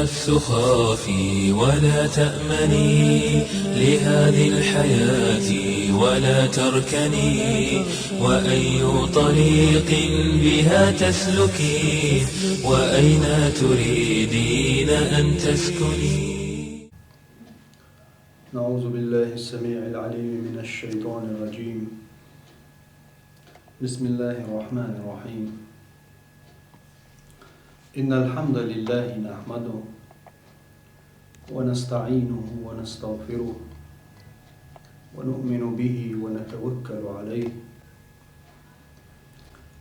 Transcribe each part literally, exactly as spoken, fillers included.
تخافي ولا تأمني لهذه الحياة ولا تركني، وأي طريق بها تسلكي، وأين تريدين أن تسكني. نعوذ بالله السميع العليم من الشيطان الرجيم. بسم الله الرحمن الرحيم. إن الحمد لله نحمده ونستعينه ونستغفره ونؤمن به ونتوكل عليه،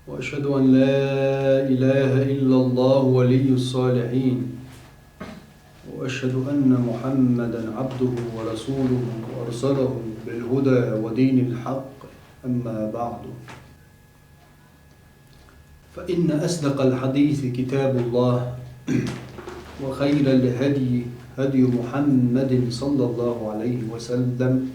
وأشهد أن لا إله إلا الله ولي الصالحين، وأشهد أن محمدا عبده ورسوله أرسله بالهدى ودين الحق. أما بعد، فإن أصدق الحديث كتاب الله، وخير الهدي هدي محمد صلى الله عليه وسلم،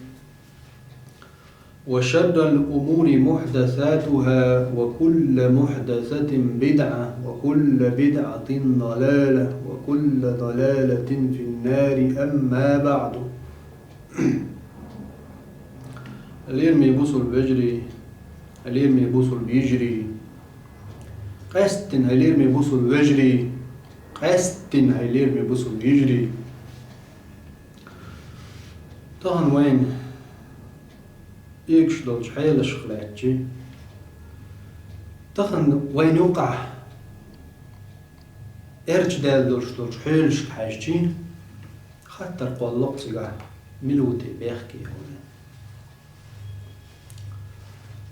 وشر الأمور محدثاتها، وكل محدثة بدعة، وكل بدعة ضلالة، وكل ضلالة في النار. أما بعد. Лераме бусулба вежарий, лераме бусулба йижарий, къаьсттина хӀай лераме бусулба вежарий, къаьсттина хӀай лераме бусулба йижарий. Тахан вайна эгаш долча хьелашка лаьттача, тахан вайна юкъахь эрча даьлла долуш долчу хьелашка хьаьжча, хаттар кхоллало-кх цигахь, мила ву те бехке хьуна.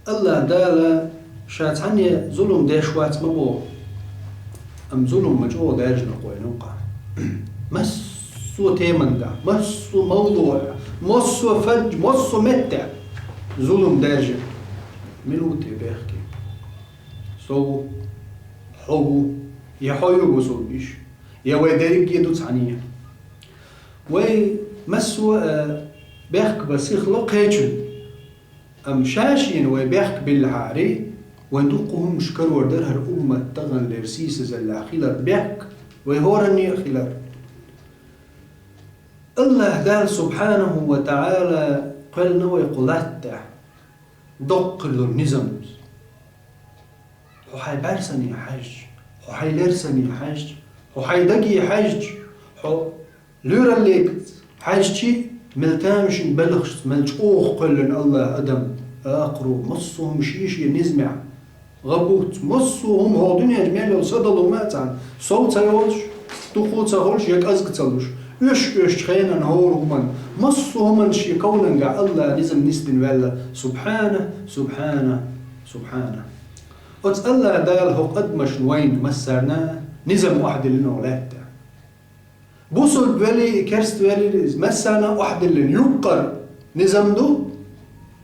АллахӀ Дала Ша цхьанне зулам деш вац ма боху, амма зулам ма чӀогӀа даьржина-кх вайна юкъахь. Массо а темангахь, массо а мавлуӀехь, массо а фадж, массо а меттехь зулам даьржина. Мила ву те бехке? Со ву, хьо ву, я хьо ю бусулба йиша, я вай дерриге ду цхьаьна. Вай массо а, э, бехк бан сихло кхечун. Амма ша-шена вай бехк биллахьара, вайн дуккха хӀуманаш карор дара хӀара уммат таханлера сийсазаллехь хилар бехк, вай хӀоранне а хилар. АллахӀ Дала, субхьанаху ва таӀала, кхоьллина вай кху латта тӀехь, доккха хилла низам. Хьо хьайн бӀаьрсане хьаьжча, хьо хьайн лерсане хьаьжча, хьо хьайн даге хьаьжча, хьо лоьраллигаца хьаьжча, мел тамашийна белхашца, мел чӀогӀа кхоьллина АллахӀа адам, акхаро, массо а хӀума шен-шен низамехь, гӀа буц, массо а хӀума хӀокху дуьнен чу мел йолу садало хӀума а царна, сов ца йолуш, дукха ца хуьлуш я кӀезиг ца луш, оьшуш-оьшучу хенахь хӀора хӀуманна, массо а хӀуманна шен ковнангахь АллахӀа низам нисдина ваьлла, субхьана, субхьана, субхьана. Оцу АллахӀ Дала хӀокху адамашна вайна массарна низам охьадиллина хӀокху лаьтта тӀехь. Бусулба велий, керста велий, иза массарна охьадиллина юккъара низам ду,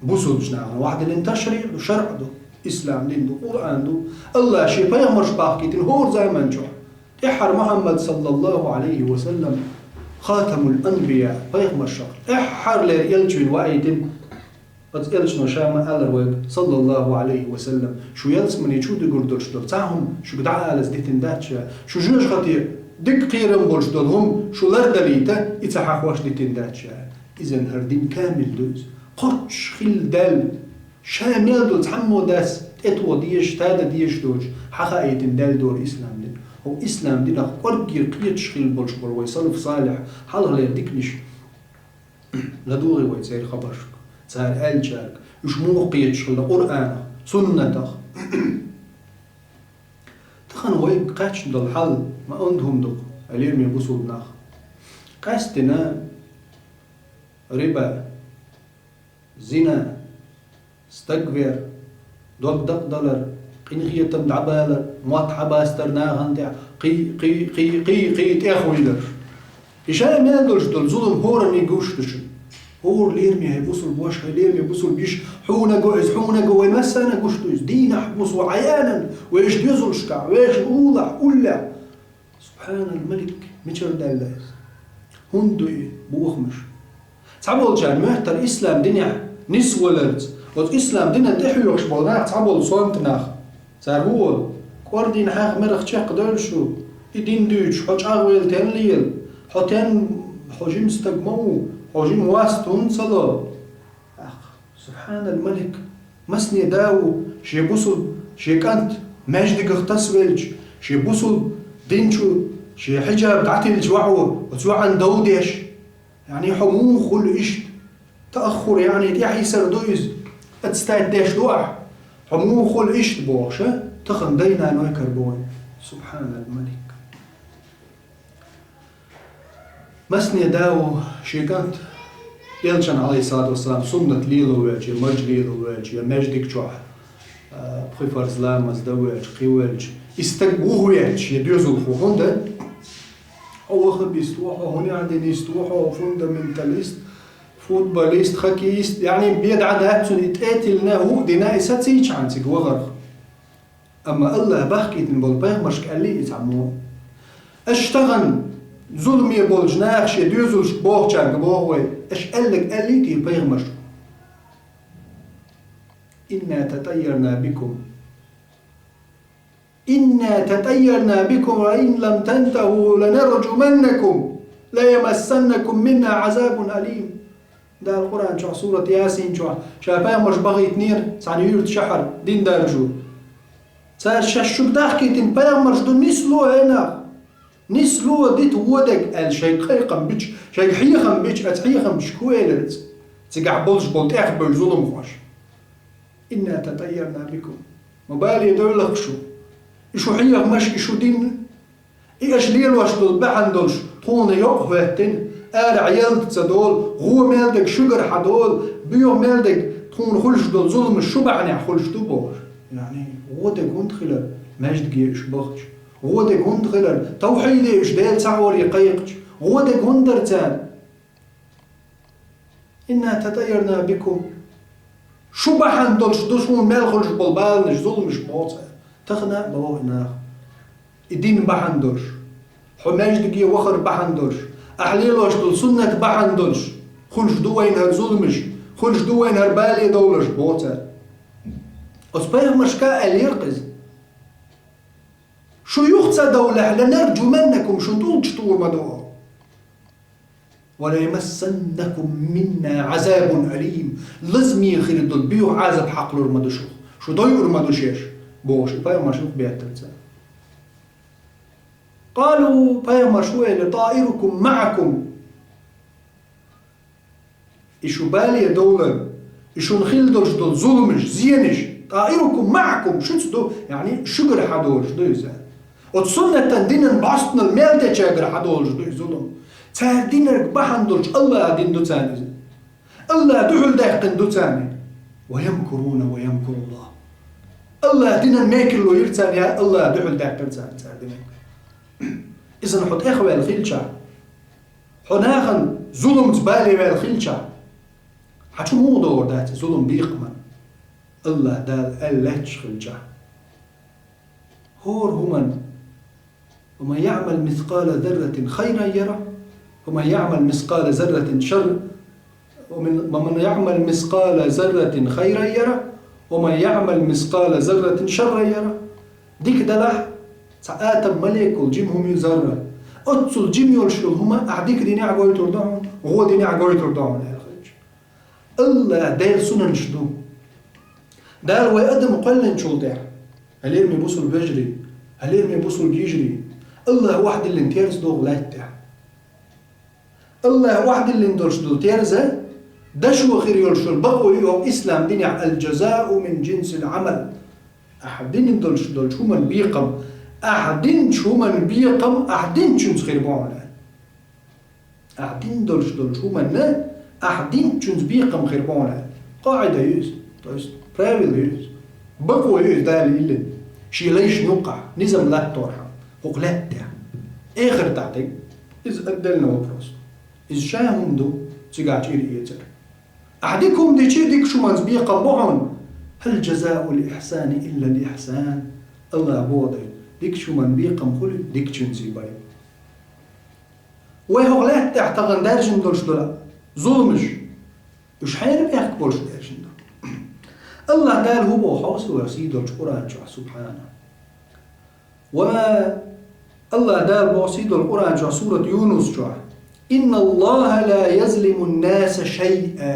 бусулбачу нахана охьадиллина ташриӀ ду, шарӀ ду, ислам дин ду, Къуръан ду, АллахӀа шен пайхамарш бахкийтина хӀора заман чохь. ТӀаьххьара Мухьаммад, саллаллаху Ӏалайхи ва саллам, хатамул анбия, пайхамаршах тӀаьххьарлера элча вина ваийтина. Оцу элчано ша ма-аллара вайга, саллаллаху Ӏалайхи ва саллам, шу ялсамане чу дуьгур долуш долу цхьа хӀума шуьга дӀаалаза дитина дац ша, шу жоьжахате дика кхерам болуш долу хӀума шу лардалийта, и ца хьахош дитина дац ша. Иза хӀара дин камил ду иза. Кхоччуш хилла даьлла, ша мел долу цхьаммо дас тӀетоха дезаш, тада дезаш доцуш, хьахаийтина даьлла дора ислам дин. ХӀокху ислам динах кӀорггера кхеташ хилла болуш болу вай салаф салихь, хьалхалера диканаш. ЛадугӀий вай церан хабаршка, цара аьллачаьрга, уьш муха кхеташ хилла Къуръанах, суннатах. Тахана вайга кхаьчна долу хьал ма онда хӀума ду-кх, лераме бусулба нах. Къаьсттина риба, зина, стаг вер, дог дакъадалар, къинхетам дӀабалар, мотт хьабастар нахана тӀехь, кхий, кхий, кхий, кхий, кхий, тӀехвуьйларш. И ша мел долуш долу зулам хӀоранна гуш ду шуна. ХӀора лераме хӀай бусулба ваша, хӀай лераме бусулба йиша, хьуна го иза, хьуна го, вай массарна гуш ду иза. Дийнахь, бусо Ӏаянан, вешан доьзалшкахь, вешан уллахь, уллехь. Субхьанал Малик, мичара даьлла иза? ХӀунда ду и бохамаш? Цхьаболчарна моьттура ислам динехь нисваларца, оцу ислам динан тӀехьоьхуш болу нах, цхьаболу сонта нах. Цара хӀун олу? КӀордийна хьаьха мерах чекхдевлла шу, И дин дуьйцуш, хьо чӀагӀвелла тен лела, хьо тен, хьо жима стаг ма ву, хьо жима васт хӀунда ца ло? Ах, субхьанал малик, масане да ву, шен бусулба, шен кӀант маьждигах тасавелча, шен бусулба дин чу, шен хьиджаб дӀатиллача вахьо, оцу йоӀана дов деш. Яъни хьо муха хуьлу иштта? Тааххур, яъни тӀехьийсар ду иза. Отстать деш ду ахь. Хьо муха хуьлу иштта бохуш, а? Тахана дай-наной карабо вай. Субхьанал малик. Масане да ву шен кӀант, Элчан, Ӏалайхиссалату вассалам, суннат лело воьлча, я маржа лело воьлча, я маьждиг чохь, а, пхи фарз ламаз дан воьлча, кхин воьлча, и стаг вухавоьлча, я доьзалхо хӀунда? Хьо ваххабист ву, хьо хӀунда динисист ву, хьо фундаменталист, футболист, хоккеист, яъни бен дӀа дац цунна, и тӀе а тиллина, хӀуъа дина, и сацийчхьана цига вахарх. Амма Аллаха бахкийтина болу пайхамаршка аьллий и цхьаммо? Аша тахана зуламе болчу наха шен доьзалшка бохучаьрга боху вай, аша аьлларг аьллий те пайхамаршка? «Инна татайярна бикум. Инна татайярна бикум, ва ин лам тантаху ланаржуманнакум, лаямассаннакум минна азабун алим». Дала Къуръан чохь, сурат Ясин чохь, ша пайхамарш бахийтинера цхьана юьртан шахьар дин даржо. Цара шаьш шуьга дахкийтина пайхамарш ду нисло хӀенах. Нисло дита воьдерг аьлла шайга кхайкхам бича, шайга хьехам бича, аса хьехам бича хӀун элира аса? Цигахь болуш болу тӀехбевлла зуламхош. «Инна татайярна бикум». Ма бале довлахь шу. И шу хьехамаш, и шу дин, и аша лелош долу бахьана долуш, тхуна йокъа хӀоьттина, арахь ялта ца долу, гӀо мел дерг шуьгара хьан долу, боьха мел дерг тхуна хуьлуш долу зуламаш шу бахьанехь хуьлуш ду бохуш. Яъни, гӀо дерг хӀунда хилар маьждиге уьш бахча? ГӀо дерг хӀунда хилар тавхьиде уьш Дела цхьаъ варе кхайкхача? ГӀо дерг хӀунда дара царна? «Инна татайярна бикум». Шу бахьана долуш ду шуна мел хуьлуш болу баланаш, зуламаш боху цара. Тахана а боху и наха. И дин бахьана долуш. Хьо маьждиге вахар бахьана долуш. Ахь лелош долу суннат бахьана долуш. Хуьлуш ду вайна хӀара зуламаш. Хуьлуш ду вайна хӀара бале довлаш боху цара. Оцу пайхамаршка а аьллера иза. Шу юха ца довлахь, ланаржуманнакум, шун тӀулгаш тур ма ду. «Ва лаямассаннакум минна азабун алим». Лазаме хир долу боьха Ӏазап хьакхалур ма ду шух. Шу дойур ма ду шаьш, бохуш, и пайхамарш юхабеттара цара. Къалу, пайхамарш хӀун элира: «ТӀаирукум маӀакум». И шу бале довлар, и шуна хила долуш долу зуламаш, зенаш, «тӀаирукум маӀакум», шуьца ду, яъни шуьгара хьан долуш ду иза. Оцу суннатан динан бӀостанал мел дечаьргара хьан долуш ду и зулам. Цара динарг бахьана долуш Аллаха дин ду царна иза. Аллаха дуьхьал даьккхина ду царна. «Ва ямкуруна ва ямкуруллах». Аллаха динан мекарло йира царна, я Аллаха дуьхьал даьккхира царна цара динарг. Иза хьо тӀехваьлла хилча, хьо нахана зуламца бале ваьлла хилча, хьан чу муха догӀур дац и зулам бекхаман? Аллаха Дала аьлла лаьтташ хилча. ХӀора хӀуманна: «Ва ман яъмал мискъала зарратин хайран яра, ва ман яъмал мискъала зарратин шарр, ва ман, ва ман яъмал мискъала зарратин хайран яра, ва ман яъмал мискъала зарратин шарран яра». Дика далахь, цхьа атом молекула, жима хӀума ю зарра. Оццул жима йолуш йолу хӀума ахь дика динехь гойтур ду хьуна, гӀо динехь гойтур ду хьуна аьлла хилча. Аллаха делла сунанаш ду. Дала вай адам кхоьллинчул тӀаьхьа, хьалераме бусулба вежарий, хьалераме бусулба йижарий, Аллаха охьадиллина терза догӀу лаьтта тӀехь. Аллаха охьадиллина долуш долу терза, дашо хир йолуш йолу бакъо ю хӀокху ислам динехь: «Ал-жазау мин жинсил Ӏамал». Ахьа дина долуш долчу хӀуман бекхам, ахьа динчу хӀуман бекхам, ахьа динчуьнца хир бу хьуна. Ахьа дина долуш долчу хӀуманна, ахьа динчуьнца бекхам хир бу хьуна. Къаида ю иза, то есть правило ю иза. Бакъо ю иза Дала йиллина. Шен лайшна юккъахь, низам латторхьама, хӀокху лаьттехь. Эхартахь дерг, иза отдельный вопрос. Иза ша хӀума ду, цигахь чӀир эцар. Ахьа дика хӀума дичи, дикачу хӀуманца бекхам бу хьуна. «Хьал жазаул ихьсани иллал ихьсан». Аллаха боху дай, дикачу хӀуман бекхам хуьлу дикачуьнца бен. Вай хӀокху лаьтта тӀехь тахана даьржина долуш долу зуламаш, уьш хьенан бехк болуш даьржина ду? Аллаха Дала хӀун боху хьовса вара сий долчу Къуръан чохь, субхьана. «Ва ма АллахӀ Дала боху сийдолу Къуръан чохь, сурат Юнус чохь: «Инна Аллаха ла язлиму ннаса шайъа».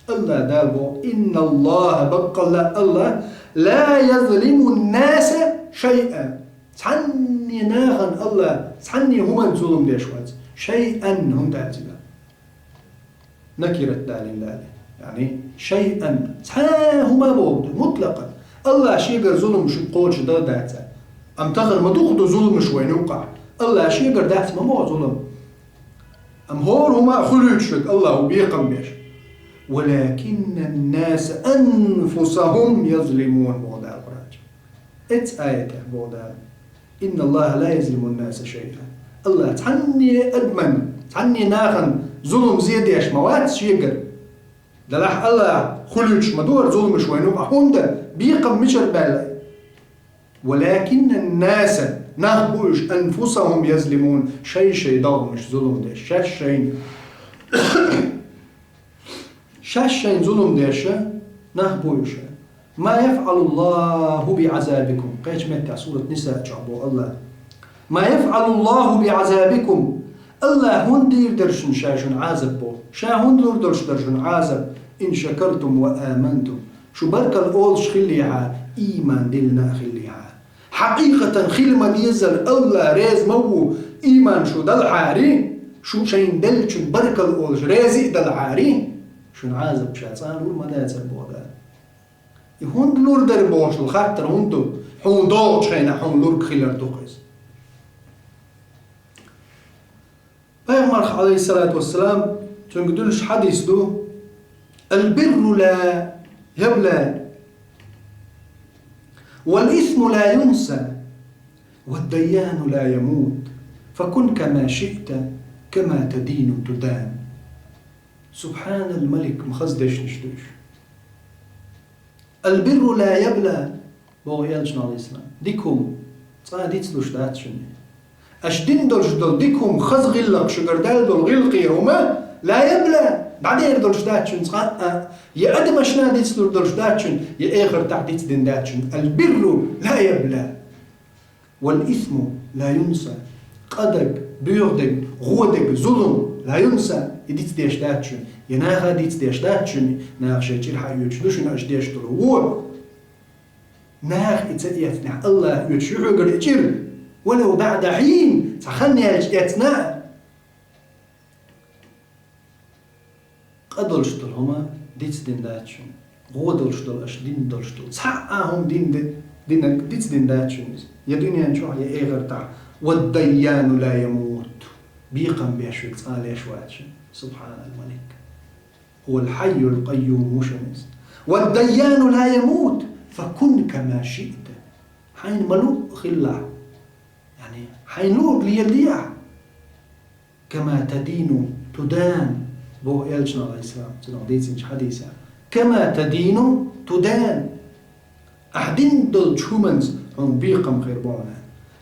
АллахӀ Дала боху: «Инна Аллаха», баккъалла АллахӀ, «ла язлиму ннаса шайъа». Цхьанне нахана АллахӀ, цхьанне хӀуманна зулам деш вац. «Шайъан» хӀунда аьлла цига? Накират далийна дали. Яъни, шайъан, цхьа хӀума боху, мутлакъан. АллахӀ шегара зуламаш кхочушдан дац. Амма тахана ма дукха ду зуламаш вайна юккъахь. АллахӀ шегара дац ма боху зулам. Амма хӀора хӀума а хуьлуьйтуш верг АллахӀ ву бекхам беш. «Валакинна ннаса анфусахум язлимун», боху Дала Къуръан чу. Эцу аятехь боху Дала: «Инна Аллаха ла язлиму ннаса шайъа». АллахӀ цхьанне адаман, цхьанне нахана зулам зе деш ма вац шегара. Делахь АллахӀ хуьлуьйтуш ма ду хӀара зуламаш вайна юкъахь, хӀунда бекхам мичара баьлла? «Валакинна ннаса», нах бу уьш, «анфусахум язлимун», шай-шай догӀмаш зулам деш, шаьш шайна. Шаьш шайна зулам деш нах бу уьш. «Ма яфъалу Аллаху би азабикум». Кхечу меттехь сурат Ниса чохь боху АллахӀ: «Ма яфъалу Аллаху би азабикум». АллахӀ хӀунда дийр дара шуна ша шуна Ӏазап боху? Ша хӀунда лур долуш дара шуна Ӏазап? «Ин шакартум ва амантум». Шу баркалла олуш хиллехьа, ийман диллина а хиллехьа. Хьакъикъатан хила ма дезара, АллахӀ реза ма ву, ийман шу далахьари, шу шайна деллачун баркалла олуш реза а далахьари, шуна Ӏазап ша цкъа а лур ма дацара боху Дала. И хӀунда лур дара бохуш долу хаттар хӀунда ду? Хьуна догӀучу хенахь хьуна лург хилар ду-кх иза. Пайхамарх, алейхиссалату вассалам, цуьнга дуьллуш хьадис ду: «Албирру ла ябла, вал исму ла юнса, вад дайяну ла ямут, факун кама шиъта, кама тадину тудан». Субханал Малик, ма хаза дешнаш ду уьш. «Албирру ла ябла», боху элчано, алейхиссалам. Дика хӀума цкъа а дицлуш дац шуна. Аша дина долуш долу дика хӀума, хаза гӀиллакх, шуьгара даьлла долу гӀиллакхера хӀума, ла ябла, дӀадер долуш дац шуна цкъа а, я адамашна дицлур долуш дац шуна, я эхартахь дицдина дац шуна. «Албирру ла ябла». «Вал исму ла юнса». Къа даг, боьха даг, гӀо даг, зулам, ла юнса, и дицдеш дац шуна. Я наха дицдеш дац шуна, наха шайн чӀир хьаоьцуш ду шуна аша деш долу гӀо. Наха и ца эцнехь, АллахӀа оьцуш ю хьоьгара и чӀир. «Валав баъда хьин», цхьа хан яьлча эцна а. Къа долуш долу хӀума дицдина дац шуна. ГӀо долуш долу, аша дина долуш долу цхьа а хӀума дина де-, дина, дицдина дац шуна иза. Я дуьнен чохь, я эхартахь. «Вад дайяну ла ямут». Бекхам беш верг цкъа а леш вац шуна. Субханал Малик. «Хувал хьайюл къайюм» ву шуна иза. «Вад дайяну ла ямут, факун кама шиъта». Хьайна ма луъу хилалахь. Яъни, хьайна луург леладе ахь. «Кама тадину тудан», боху элчано, алейхиссалам, цунах дийцинчу хьадисехь. «Кама тадину тудан». Ахь дина долчу хӀуманца хьуна бекхам хир бу хьуна.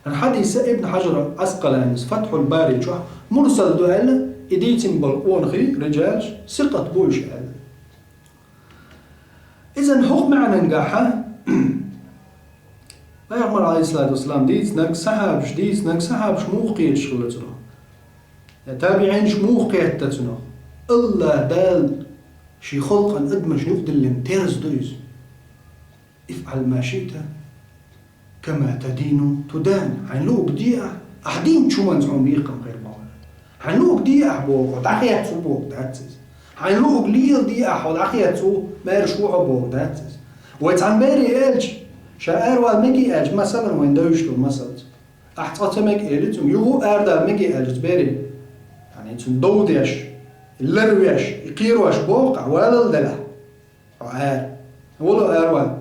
ХӀара хьадиса Ибн Хьажар Ӏаскъаланис Фатхьул Бари чохь мурсал ду аьлла, и дийцина болу къонахий, риджалаш, сикъат бу уьш аьлла. Изан хӀокху маьӀнангахьа, Пайхамар, алейхиссалату вассалам, дийцинарг, сахьабаш дийцинарг, сахьабаш муха кхеташ хилла цунах? Я табиӀинаш муха кхетта цунах? АллахӀ Дала шен халкъан адамашна юкъадиллина терза ду иза. «ИфӀал ма шиъта, кама тадину тудан». Хьайн луъург де ахь, ахь динчу хӀуманца хьуна бекхам хир бу хьуна. Хьайн луъург де ахь боху, хьо дӀахецна ву бохург дац иза. Хьайн луъург леладе ахь, хьо дӀахецна ву, маьрша ву хьо бохург дац иза. Вай цхьана бере аьлча, ша аравала мега аьлча, масалан, вайн девзаш долу масалца. Ахь цкъа ца мега элира цуьнга, юха арадала мега аьлча бере. Яъни цуьнан дов деш, ларвеш, и кхерош боху ахь, валал делахь. Хьо ара. Вало аравала.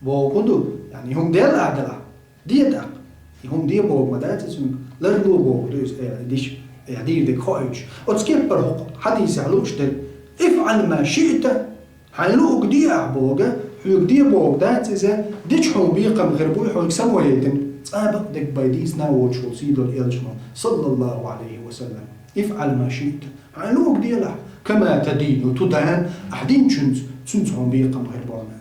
Боху ду, яъни, и хӀума дел ахь делахь. Де тӀаккха. И хӀума де боху ма дац иза хьуна. Ларло боху ду иза, э, диш, э, дийр дерг хоуьйтуш. Оцу кеппара хӀокху хьадисехь лууш дерг: «ИфӀал ма шиъта». Хьайн луъург де ахь боху, хьоьга де боху дац иза, дича хьуна бекхам хир буй, хьоьга самавайтина, цкъа а бакъдерг бен дийцина а воцуш волу сийдолу элчано, саллаллаху алейхи ва саллам. «ИфӀал ма шиъта». Хьайн луъург делахь, «кама тадину тудан», ахь динчуьнца, цуьнца хьуна бекхам хир бу хьуна.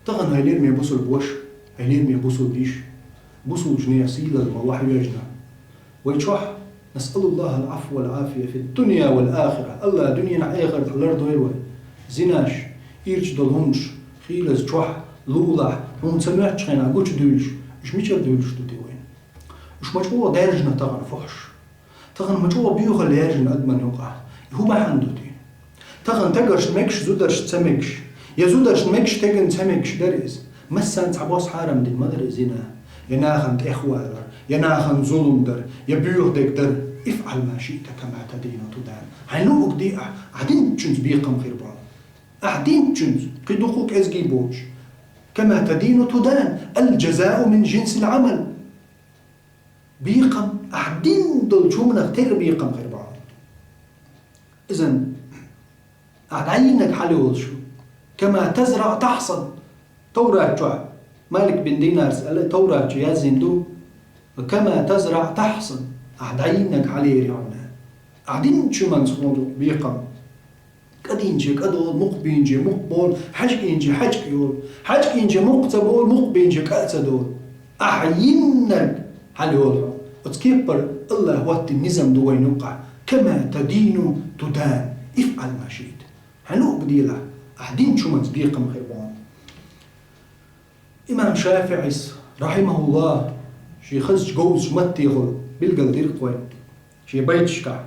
Тахана, хьоме бусулба ваша, хьоме бусулба йиша, Бусулба нехан сийлалла ма вахьа вежна. Вай чохь, نسأل الله العفو والعافية في الدنيا والآخرة. Аллах дуьненахь, эхартахь лардойла вай. Зинаш, ирча долу хӀуманаш, хийлаза чохь, лулахь, хьуна ца моьттучу хенахь гучудуьйлуш, уьш мичара дуьйлуш ду те вайна? Уьш ма чӀогӀа даьржина тахана фохьуш. Тахана ма чӀогӀа боьхалла яьржина адаман юкъахь. И хӀун бахьана ду те? Тахана стегаршна мегаш, зударшна ца мегаш, я зударшна мегаш, стеган ца мегаш дара иза. Массарна цхьабосса хьарам дина ма дара иза зина, я нахана тӀехвалар, я нахана зулам дар, я боьха дерг дар. افعل ما شئت كما تدين تدان. Хьайн луъург де ахь, ахь динчуьнца бекхам хир бу хьуна. Ахь динчуьнца, кхин дукха кӀезиг боцуш. كما تدين تدان. الجزاء من جنس العمل. Бекхам, ахь дина долчу хӀуманах тера бекхам хир бу хьуна. Иза ахь дӀайинарг хьалайолуш ю. كما تزرع تحصد. Таврат чохь, Малик бин Динарс аьлла, Таврат чу яздина ду: كما تزرع تحصد. Ахь дӀайинарг хьалаер ю хьуна. Ахь динчу хӀуманца хир ду бекхам. КӀа динче кӀа долу, мукх бинче мукх болу, хьаьжкӀа йинче хьаьжкӀа йолу, хьаьжкӀа йинче мукх ца болу, мукх бинче кӀа ца долу. Ахь йинарг хьалайолу хьуна. Оцу кепара Аллах хӀоттийна низам ду вайна юккъахь. كما تدين تدان. افعل ما شئت. Хьайн луъург де ахь, ахь динчу хӀуманца бекхам хир бу хьуна. Имам ШафиӀис, рахьимахуллах, шен хазачу говзачу маттехула билгалдира-кх вайна шен байташкахь: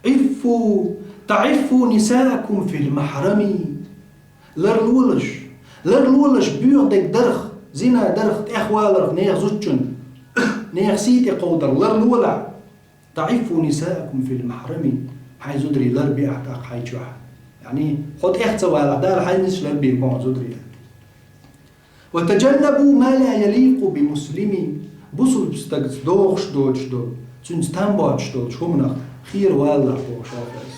عفوا تعفوا نساءكم في المحرم. Ларлолаш, ларлолаш боьха дерг дарх, зина дарх, тӀехваларх нехан зудчун, нехан сий тӀекховдарх ларлолахь. تعفوا نساءكم في المحرم. Хьайн зударий ларбе ахь тӀаккха хьайн чохь. Яъни, хьо тӀех ца валахь, Дала хьайн нисса ларбийр бу хьуна зударий. وتجنبوا ما لا يليق بمسلم. Бусулба стагца догӀуш доцуш долу, цуьнца там боцуш долчу хӀуманах хера валалахь, боху ШафиӀис.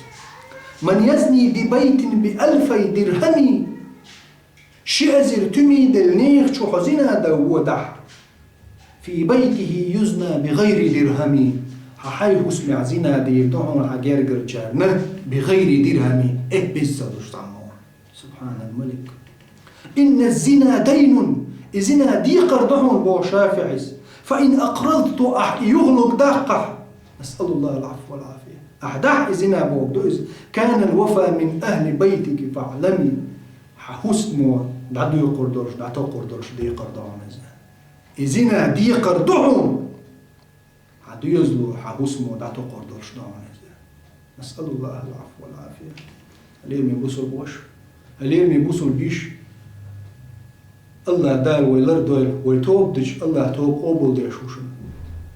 من يزني ببيت بألفي درهم. Ши эзар туьмий делла нехан чу хьо зина дан водахь, في بيته يزنى بغير درهم. Хьан хьайн хӀусамехь зина дийр ду хьуна хьан гергарчарна, بغير درهم, эппиз ца луш цхьаммо. سبحان الملك. إن الزنا دين. И зина декхар ду хьуна, боху ШафиӀис. فإن أقرضت, ахь и юхалург даккхахь, نسأل الله العفو والعافية, ахь дахь и зина, бохург ду иза, كان الوفاء من أهل بيتك فاعلمي. Хьан хӀусамо дӀадоькхур долуш, дӀатокхур долуш декхар ду хьуна иза. И зина декхар ду хьуна. Хьан доьзало, хьан хӀусамо дӀатокхур долуш ду хьуна иза. نسأل الله العفو والعافية. Лераме бусулба ваша, лераме бусулба йиша. Аллах Дала вай лардойла, вай тоба дича, Аллах тоба къобалдеш ву шуна.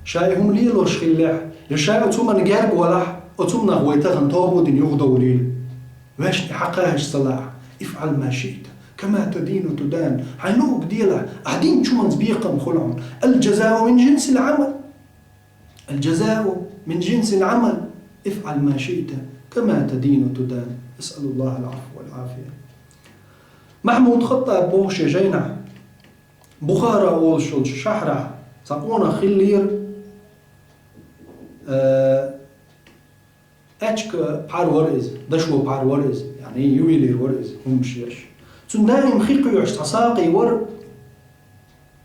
Ша и хӀума лелош хиллехь, я ша оцу хӀуманна герга валахь, оцу хӀуманах вай тахана тоба дина юхадовлийла. Вешан и хьакхаьчча ца лаахь, افعل ما شئت كما تدين تدان. Хьайн луъург де ахь, ахь динчу хӀуманца бекхам хуьлу хьуна. الجزاء من جنس العمل. الجزاء من جنس العمل. افعل ما شئت كما تدين تدان. أسأل الله العفو والعافية. Махьмуд Хаттаб боху шен жайнахь, Бухара олуш йолчу шахьарахь цхьа къонах хиллера, э, аьчка пхьар вара иза, дашо пхьар вара иза, яъни ювелир вара иза, хӀуманаш еш. Цуьнан даим хи кхоьхьуш цхьа сакъий вара,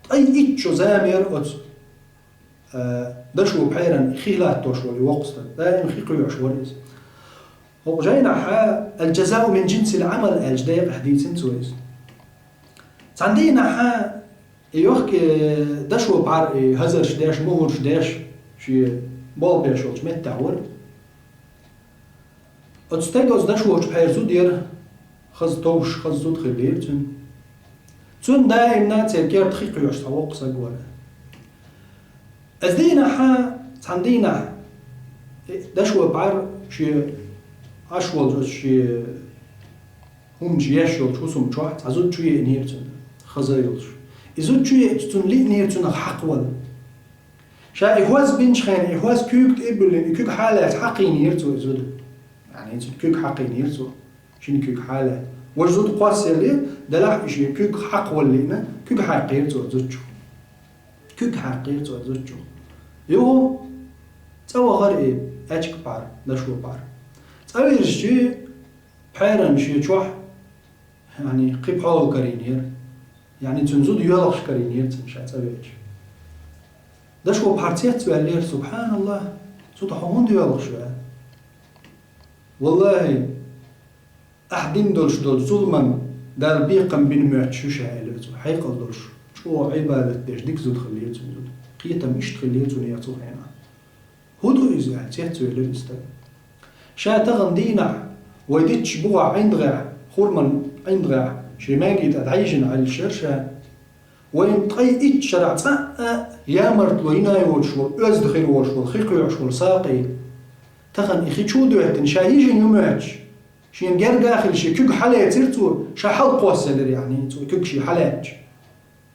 ткъе итт шо зама яра оцу, э, дашо пхьаран хи латтош волу и воккха стаг. Даим хи кхоьхьуш вара иза. ХӀокху жайнахьа الجزاء من جنس العمل аьлча декъехь дийцина цо иза. Цхьана дийнахьа и йохка, э, дашо пхьар, и хазарш деш, мухӀарш деш, шен болх беш йолчу меттехь вара. Оцу стеган оцу дашочу пхьера зуда яра, хаза товш, хаза зуда хиллера цуьнан. Цуьнан даимна церан керта хи кхоьхьуш цхьа воккха стаг вара. Оцу дийнахьа, цхьана дийнахь, э, дашо пхьар шен Ӏаш волчу оцу шен хӀуманаш еш йолчу хӀусам чохь цхьа зуда чу еънера цуьнан, хаза йолуш. И зуда чу еъча цунна лиънера цуьнах хьакхавала. Ша и хӀоз бинчу хенахь, и хӀоз куьйга тӀе а буьллина, и куьг хьалаьцна хьакхийнера цо и зуда. Яъни цуьнан куьг хьакхийнера цо, шина куьг хьалаьцна. Важа зуда кхоссаеллера, делахь и шен куьг хьакхавала лиъна, куьг хьаькхнера цо зуда чу. Куьг хьаькхнера цо зуда чу. Юха цӀа вахара и аьчка пхьар, дашо пхьар. ЦӀа вирзича, пхьаран шен чохь, яъни, кхин пхьола карийнера. Яъни, цуьнан зуда йоьлхуш карийнера цуьнан ша цӀа веача. Дашо бӀаргацецваьллера, субхьаналлахӀ, цу тӀа хьо хӀунда йоалаш ва? Валлахьи, ахь дина долаш долча зуламан Дала бекхам бина мотташ ю ша, аьлла цо, хьекъал долаш, чӀоагӀа Ӏибадат деш дика зуда хилира цун зуда. Кхетам иштта хилира цун яха цу хенахь. ХӀун ду иза аьлла, цецвелира и стаг. Ша тахан дийнахь, вай дитча бухахь ӀиндагӀехь, хурман ӀиндагӀехь, шен маьнги тӀа дӀайижина Ӏеллаш яра ша. Вайна ткъе итт шарахь цкъа а ямартло йина йоцуш волу, оьзда хир волуш волу, хи кхоьхьуш волу сакъий. Тахан и хи чу а доьттина, ша йижина ю моьтташ. Шена герга а хилла шен куьг хьалецира цо, ша хьалакхоссаелира, яъни, цо куьг шен хьалаьцча.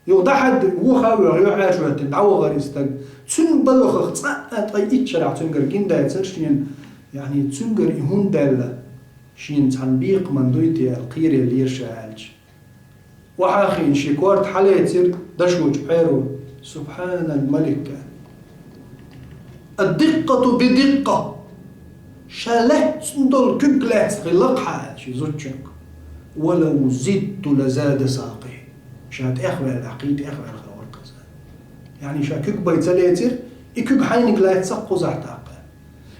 Юха дӀахьаьдда, вуха а воьгӀна, юьхьӀаьржа хӀоьттина, дӀавахара и стаг. Цуьнан балхах цкъа а ткъе итт шарахь цуьнгара гина дацара шена, яъни, цуьнгара и хӀунда даьлла, шена цхьана бекхаман дуй те аьлла, кхераллера ша аьлча. Охьа а хиъна, шен корта хьалецира дашочу пхьеро, субхьанал малик аьлла. Ад-диккъату би-диккъа. Ша лаьцна долу куьг лаьцна хилла-кх хьан аьлла шен зудчуьнга. Ва лав зидту ла зада сакъи. Ша тӀехваьллехь, кхин тӀехваьлла хир вара-кх иза. Яъни ша куьг бен ца лецира, и куьг хьайниг лаьцна-кх кхузахь тӀаккха.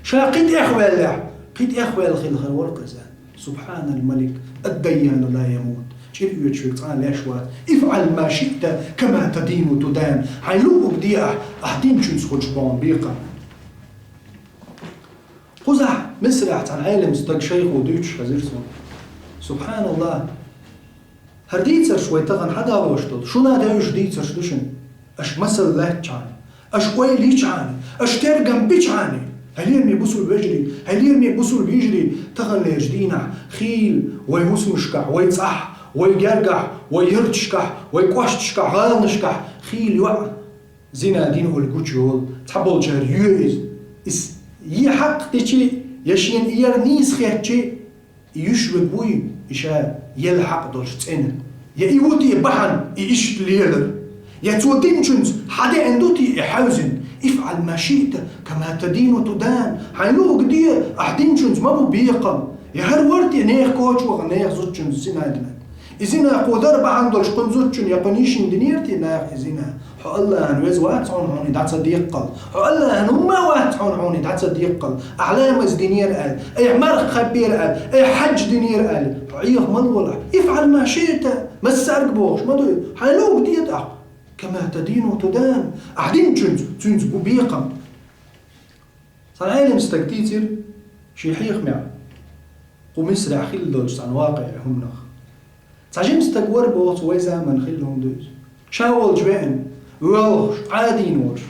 Ша кхин тӀехваьллехь, кхин тӀехваьлла хила хир вара-кх иза. Субхьанал малик, ад-дайяну ла ямут. ЧӀир оьцуш верг цкъа а леш вац. Ифъал ма шиъта, кама тадину тудан. Хьайна луъург де ахь, ахь динчуьнца хуьлуш бу хьуна бекхам. Кхузахь Мисрахь цхьана Ӏелам стаг шайхо дуьйцуш хезира суна. СубхьаналлахӀ! ХӀара дийцарш вай тахана хьадалош долу, шуна а девзаш дийцарш ду шуна. Аша масал лаьттачхьана, аша ойла йичхьана, аша тергам бичхьана, хьоме бусулба вежарий, хьоме бусулба йижарий, таханлерчу дийнахь хийла вай хӀусамашкахь, вай цӀахь, вай гергахь, вай ярташкахь, вай кӀошташкахь, гӀаланашкахь хийла йоӀ зина дина олу гучу йолу, цхьаболчара йоь иза. Иза е хьакъ дичи, я шена и яр нийса хетчи, и йиш верг вуй, и ша елла хьакъ долуш цӀена. Я и ву те бахьана, и иштта лелар? Я цо динчуьнца хьадеана ду те и хьаьвзина? Ифъал ма шиъта, кама тадину тудан. Хьайна луъург де, ахь динчуьнца ма бу бекхам. Я хӀара вара те нехан коча ваха, нехан зудчуьнца зина дина? И зина кхо дар бахьана долуш кхуьнан зудчунна я кхуьнан йишина динера те наха и зина? Хьо АллахӀана веза вац хьуна, хьуна и дӀа ца деккхал. Хьо АллахӀана хӀумма а вац хьуна, хьуна и дӀа ца деккхал. Ахь ламаз динера аьлла, айхьа марха кхаьббера аьлла, айхьа хьаьж динера аьлла, хьо Ӏеха ма лолахь. Ифъал ма шиъта, массаьрга бохуш ма дуй, хьайна луъург де тӀаккха. Кама тадину тудан. Ахь динчуьнца, цуьнца бу бекхам. Цхьана Ӏелам стага дийцира шен хьехамехь кху Мисрехь хилла долчу цхьана вакъиӀ хӀуманах. Цхьа жима стаг вара боху цо, вай заманахь хилла хӀума ду иза. Ша волчу веана, воьлхуш, Ӏадийна волуш.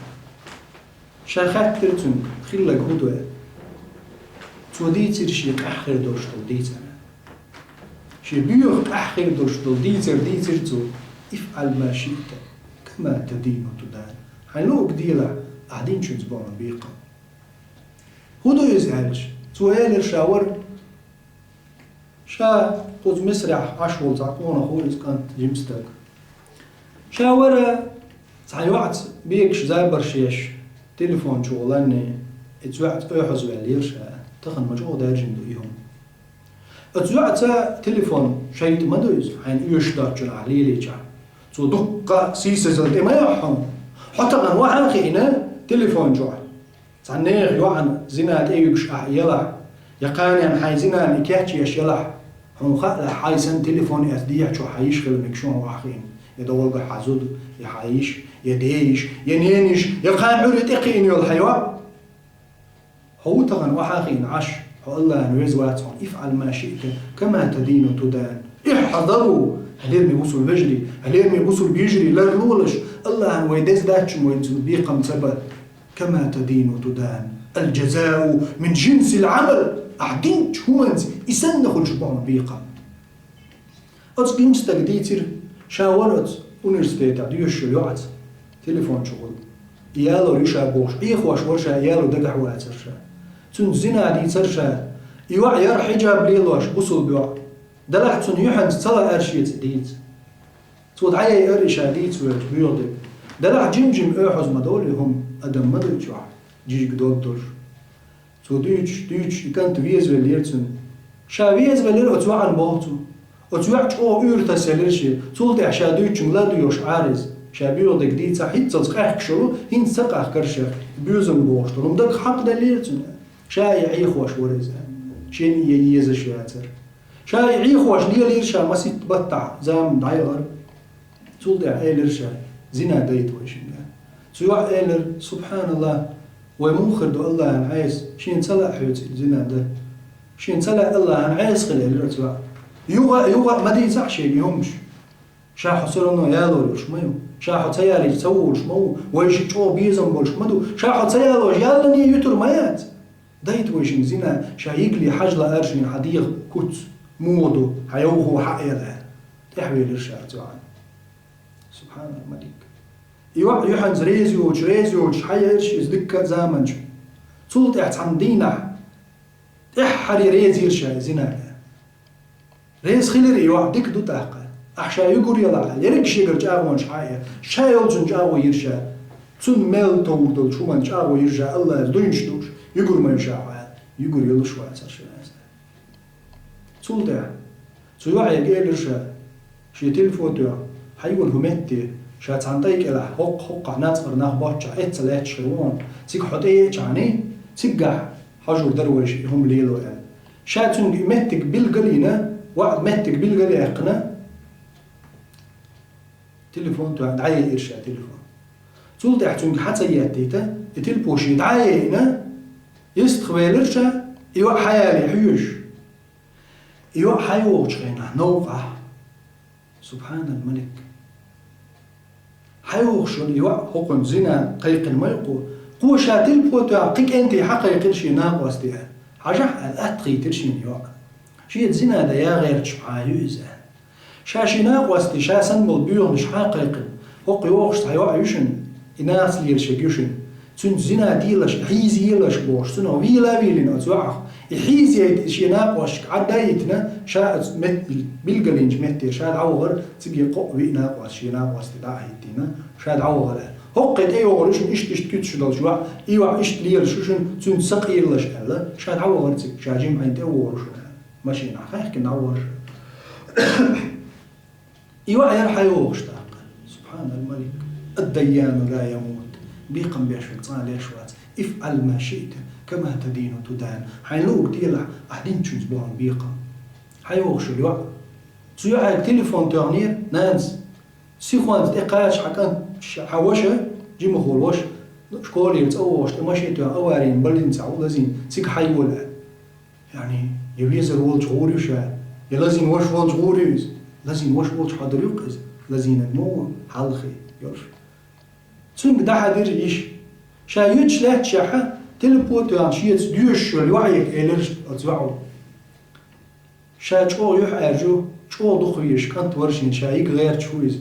Ша хаьттира цуьнга, хилларг хӀун ду аьлла. Цо дийцира шен къаьхьа хир долуш долу дийцар. Шен боьха къаьхьа хир долуш долу дийцар дийцира цо: ифъал ма шиъта, кама тадину тудан. Хьайна луъург делахь, ахь динчуьнца бу хьуна бекхам. ХӀун ду иза аьлча, цо элира, ша вара, ша кхуза Мисрехь Ӏаш волу цхьа къонах ву иза, кӀант, жима стаг. Ша вара цхьа йоӀца бегаш, забарш еш, телефон чу гӀо ланний, и цу йоӀца оьхьазваьллера ша, тахана ма чӀогӀа даьржина ду и хӀума. Оцу йоӀца телефон шайтӀа ма ду иза, хьайна оьшуш доцучунна ахь лелийчахь. Цо дуккха а сийсазалла тӀе ма йохьу хьуна. Хьо тахана охьа а хиъна телефон чохь. Цхьана нехан йоӀана зина тӀе юьгуш ахь елахь, я кханенна хьайн зинана и кечъеш елахь, хьуна хаалахь, хьайн санна телефон эцна дехьа чохь хьан йиша хила мегаш ю хьо охьа хиъна, я догӀалгахь хьан зуда, я хьан йиша, я ден йиша, я ненан йиша, я кхана Ӏуьйре тӀекхиъна йолу хьан йоӀ. Хьо ву тахана охьа а хиъна Ӏаш, хьо АллахӀана веза вац хьуна, ифъал ма шиъта, кама тадину тудан. Ихьзару, хьоме бусулба вежарий, хьоме бусулба йижарий, ларлолаш, АллахӀана вай деза дац шуна вайна цунна бекхам ца бан. Кама тадину тудан. Аль-жазау мин жинсил Ӏамал. Ахь динчу хӀуманца и санна хуьлуш бу хьуна бекхам. Оцу жима стага дийцира, ша вара оцу университетехь доьшуш йолу йоӀца телефон чу гӀо. И ялор ю ша бохуш, Ӏехош вара ша, и яло дагахь вацара ша. Цуьнца зина дийцара ша. И йоӀ яра хьиджаб лелош, бусулба йоӀ. Делахь цунна юьхьанца ца лаьара шеца дийца. Цо дӀаяйара и ша дийца воьлча боьха дерг. Делахь жим-жим оьхьаз ма долу и хӀума, адам ма ду и чохь, жижиг дог долуш. Цо дуьйцуш, дуьйцуш, и кӀант везавеллера цуьнан. Ша везавеллера оцу йоӀана боху цо. Оцу йоӀа чӀогӀа уьйр тасаелира шен. Цул тӀаьхьа ша дуьйцучуьнга ладоьгӀуш Ӏара иза. Ша боьха дерг дийцахь, хӀинццалц къаьхкаш волу, хӀинца ца къахкара шех, боьзам бохуш долу хӀума дагахь хьакхаделлера цуьнан. Ша и Ӏехош вара иза. Шен и езаш яцара. Ша и Ӏехош лелийра ша масийтта баттахь, заман дӀаяхара. Цул тӀаьхьа элира ша: «Зина дайта вай шинга». Цу йоӀа элира: «СубхьаналлахӀ, вай муха хир ду АллахӀана Ӏеса? Шена ца лаьа хьоьца и зина дан? Шена ца лаьа АллахӀана Ӏеса хила», — элира цу йоӀа. Юха а, юха а ма дийцахь шега и хӀумаш. Ша хьо всё равно ялор йолуш ма ю. Ша хьо ца ялийча ца волуш ма ву. Вайшиъ чӀогӀа безам болуш ма ду. Ша хьо ца ялош яллане юьтур ма яц. Дайта вай шинга зина, ша йигале хьажа лаара шена хьан дегӀан куц, муха ду, хьан йовхо хьаэла аьлла. ТӀехвелира ша цу йоӀана. Субхьаналмалик. И йоӀ юьхьанца реза йоцуш, реза йоцуш хьаеара ши иза дикка а заманчу. Цул тӀаьхьа цхьана дийнахь тӀаьххьара реза йира ша и зина аьлла. Реза хилира и йоӀ, дика ду тӀаккха. Ахь ша югур ялахь, ерриг шегара чӀагӀонаш хьаэа. Ша йолчун чӀагӀо йира ша. Цунна мел товр долчу хӀуманна чӀагӀо йира ша, АллахӀа дуйнаш дууш, югур ма ю ша хьо аьлла. Югур йолуш вацара ша иза. Цул тӀаьхьа цу йоӀега элира ша, шен телефон тоьхна, хьайола хӀун метте, ша цхьана тӀай кӀелахь, хӀокху-хӀокхахь нацкъара нах боцчахь, эцца лаьтташ хир ву хьуна, цига хьо тӀееача хьуна, цигахь хьожур дара вайша и хӀума лело аьлла. Ша цуьнга и меттиг билгал а йина, ваӀда меттиг билгал а яьккхина, телефон тоьхна дӀаяйира ша телефон. Цул тӀаьхьа цуьнга хьа ца еттийта, и телефон шен дӀа а яйина, йистхвелира ша, и йоӀ хьаяле хьоьжуш. И йоӀ хьайогӀучу хенахь новкъахь, субхьанал-малик. ХьайогӀуш йолу йоӀ хӀокхунна зина кхайкхина ма ю кхо. Кхо ша телефон тоьхна кхин кӀентий хьакхайкхира шен накъостий аьлла. Хьажахь аьлла, атта хийтира шена йоӀ. Шеца зина дан яа гӀерташ хьан ю иза аьлла. Ша шен накъостий, ша санна болу боьханаш хьан кхайкхина. ХӀокху йогӀуш цхьа йоӀ ю шуна, и нахаца лелаш ерг ю шуна. Цуьнца зина делаш, хьийзаелаш бохуш, цунах вийла а вийлина оцу йоӀах. И хьийзайта шен накъосташка Ӏадда а йитина, ша оцу мет-, билгалйинчу метте ша дӀавахара, цига кхоъ виъ накъост шен накъостий дӀа а хӀиттийна, ша дӀавахара аьлла. ХӀокхе тӀейогӀур ю шуна иштта-иштта куьцаш долчу йоӀ, и йоӀ иштта лелаш ю шуна, цуьнца са къийлалаш аьлла, ша дӀавахара цига, ша жимма хьайна тӀе а вогӀур ю шуна аьлла. Машинахь хаьхкина дӀавахара ша. И йоӀ яра хьайогӀуш тӀаккха. Субхьанал-малик. Ад-дайяну ла ямут. Бекхам беш верг цкъа а леш вац. Ифъал ма шиъта, кама тадину тудан. Хьайна луург делахь, ахь динчуьнца бу хьуна бекхам. ХьайогӀуш йолу йоӀ. Цу йоӀега телефон тоьхнера нанас. Сихонца тӀекхача хьан кӀант, ш-, хьан ваша, жимахволу ваша, школера цӀа вогӀуш, тӀе машен тоьхна аварийна больницехь ву лазийна, цига хьайола аьлла. Яъни, я везар волчу гӀур ю ша, я лазийна ваша волчу гӀур ю иза. Лазийна ваша волчу хьо дара юккъе иза. Лазийнарг муха ву, хьалхе йолуш. Цуьнга дӀахьаьдира йиша. Ша юьтуш лаьтташехь, телефон тоьхна шеца доьшуш йолу йоӀега элира оцу йоӀо. Ша чӀогӀа юьхьӀаьржа ю, чӀогӀа дукха везаш кӀант вара шена, ша йига гӀерташ ву иза.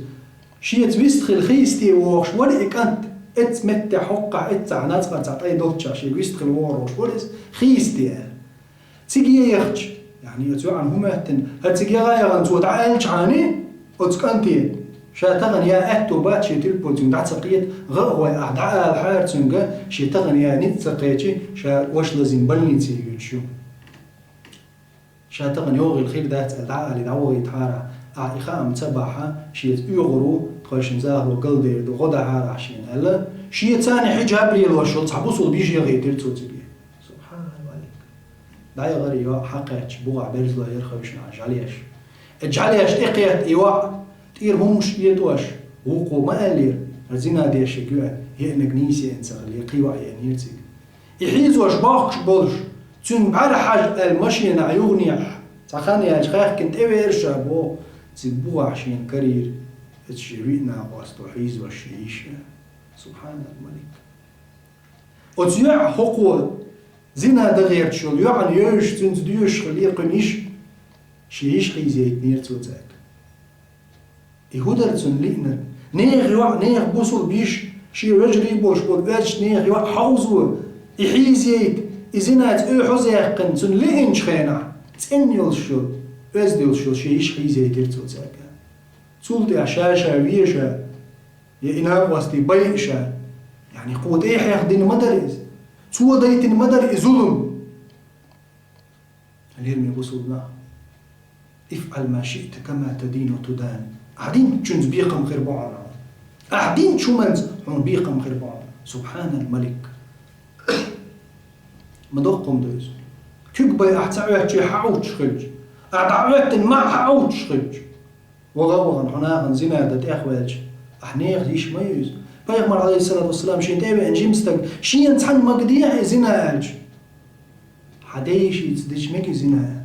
Шеца вистхила хийсте вогӀуш вара и кӀант, эццу меттехь хӀокхахь эццахь нацкъарцахь тӀай долччахь шега вистхила вогӀур волуш вара иза, хийсте аьлла. Цига яхча, яъни оцу йоӀана хӀун моьттина, хӀара цига яха а яхана цо дӀааьлча хьуна оцу кӀанте, ша тахана я аьтто бац шен телефонцуьнга дӀа ца кхета, гӀа а гӀой ахь дӀаалахьара цуьнга, шен тахана я ницкъ ца кхечи, ша ваша лазийна больнице йоьдуш ю. Ша тахана йогӀийла хир дац аьлла дӀаалий дӀавахийтахьара, ахь и хаам ца бахь, шеца оьгӀур ву, тхойшинна захало галдер ду, гӀо дахьара ахь шена аьлла, шеца цхьаьна хьиджаб лелош йолу цхьа бусулба йиша яхийтира цо цига. Субхьаналмалик. ДӀаяхара и йоӀ, хьакхаьчча, бухахь берзалой яра хевшина жӀаьлеш. И жӀаьлеш тӀекхетта и йоӀ, тӀера хӀумаш этӀош, вукхо ма аьллера, хӀара зина деш ерг ю аьлла, еанарг нийса еана ца хилла, кхин йоӀ еанера цига. И хьийзош бохкуш болуш, цуьнга бӀаьра хьажа аьлла машенахь юханехь, цхьа хан яьлча хаьхкина тӀевеара ша боху, цига бухахь шена карийра, оцу шен виъ накъосто хьийзош шен йиша. Субхьаналмалик. Оцу йоӀ хӀокхо зина дан гӀерташ йолу йоӀана йовзуш, цуьнца доьшуш хилла кхуьнан йиша, шен йиша хьийзаейтинера цо цаьрга. И хӀун дара цунна лиънарг? Нехан йоӀ, нехан бусулба йиша, шен вежарий болуш болу оьзда нехан йоӀ хьовзо, и хьийзайта, и зинаца оьхьуз яьккхина, цунна лиъначу хенахь, цӀена йолуш йолу, оьзда йолуш йолу шен йиша хьийзайтира цо цаьрга. Цул тӀаьхьа ша-ша веша, я и накъостий байъа ша, яъни кхо тӀе хьехдина ма дара иза, цо дайтина ма дара и зулам. Лераме бусулба нах. Ифъал ма шиъта кама тадину тудан. Ахь динчуьнца бекхам хир бу хьуна. Ахь динчу хӀуманца хьуна бекхам хир бу хьуна. Субханал Малик. Ма доккхум ду иза. Куьг бай ахь ца Ӏоьттича хьан Ӏуттуш хилча. Ахь дӀа Ӏоьттина маӀа хьан Ӏуттуш хилча. ВагӀа а вахана, хьо нахана зина дан тӀехваьлча, ахь нехан йиш ма ю иза. Пайхамар, алейхиссалату вассалам, шен тӀе а веана жима стаг, шена цхьанна магадехьа и зина аьлча. Хьан ден йишица дича мега и зина?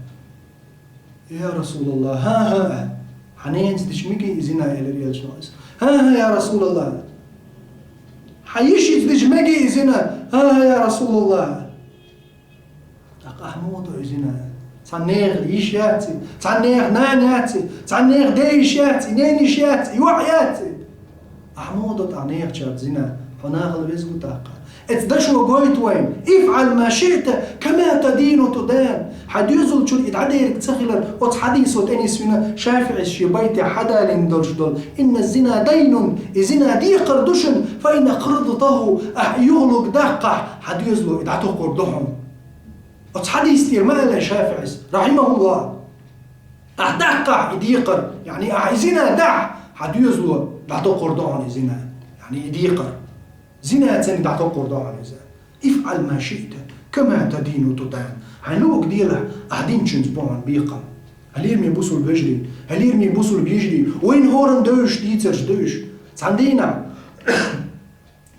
Я Расулаллах, хӀан-хӀа, аьлла. Хьан ненаца дича мега и зина, элира элчано. ХӀан-хӀа, я Расулаллах. Хьан йишица дича мега и зина? ХӀан-хӀа, я Расулаллах. ТӀаккха ахь муха до и зина? Цхьан нехан йиш яц и, цхьан нехан нана яц и, цхьан нехан ден йиш яц и, ненан йиш яц и, йоӀ яц и. Ахь муха до тӀаккха нехачаьрца зина? Хьо нахала веза ву тӀаккха. Эцу дашо гойту вайна: «افعل ما شئت كما تدين تدان». Хьан доьзалчун и дӀадерг ца хилар, оцу хьадисо тӀе нисвина ШафиӀис шен байтехь хьадалийна долуш долу: «إن الزنا دين», и зина декхар ду шуна, «فإن أقرضته», ахь и юхалург даккхахь, хьан доьзало и дӀатокхур ду хьуна. Оцу хьадис тӀера ма аьлла ШафиӀис, рахьимахуллах. Ахь даккхахь и декхар, яъни ахь и зина дахь, хьан доьзало дӀатокхур ду хьуна и зина, яъни и декхар. Зина цунна дӀатокхур ду хьуна иза. «افعل ما شئت كما تدين تدان». Хьайн луъург делахь, ахь динчуьнца бу хьуна бекхам. Хьалераме бусулба вежарий, хьалераме бусулба йижарий, вайна хӀоранна девзаш дийцарш девзаш. Цхьана дийнахь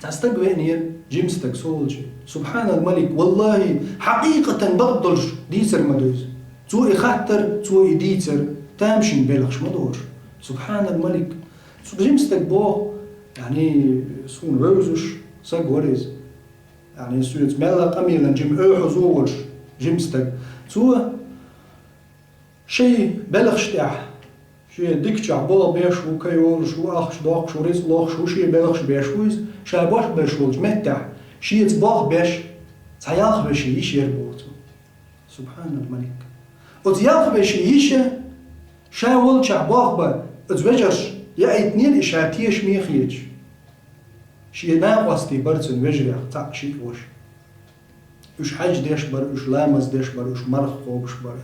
цхьа стаг веанера, жима стаг, со волчу. Субханал Малик, валлахи, хьакъикъатан бакъ долуш дийцар ма ду иза. Цо и хаттар, цо и дийцар тамашийна белхаш ма ду уьш. Субханал Малик. Цу жима стаг боху, яъни, суна вевзаш стаг вара иза. Яъни, соьца мелла а къамелан жима оьхьазо волуш жима стаг. Цо шайн белхаш тӀехь, шен дикачохь болх беш ву, кай йолуш ву, ахча доккхуш ву, рицкъ лохуш ву, шен белхаш беш ву иза, ша болх беш волчу меттехь, шеца болх беш, цхьа ялх вешин йиша яра боху цо. Субханал Малик. Оцу ялх вешин йиша, ша волчохь болх бан, оцу вежарша яийтинера и ша тешаме хеташ. Шен накъостий бара цуьнан вежарех цхьаъ, шиъ, ваша. Уьш хьаьж деш бара, уьш ламаз деш бара, уьш марха кхобуш бара.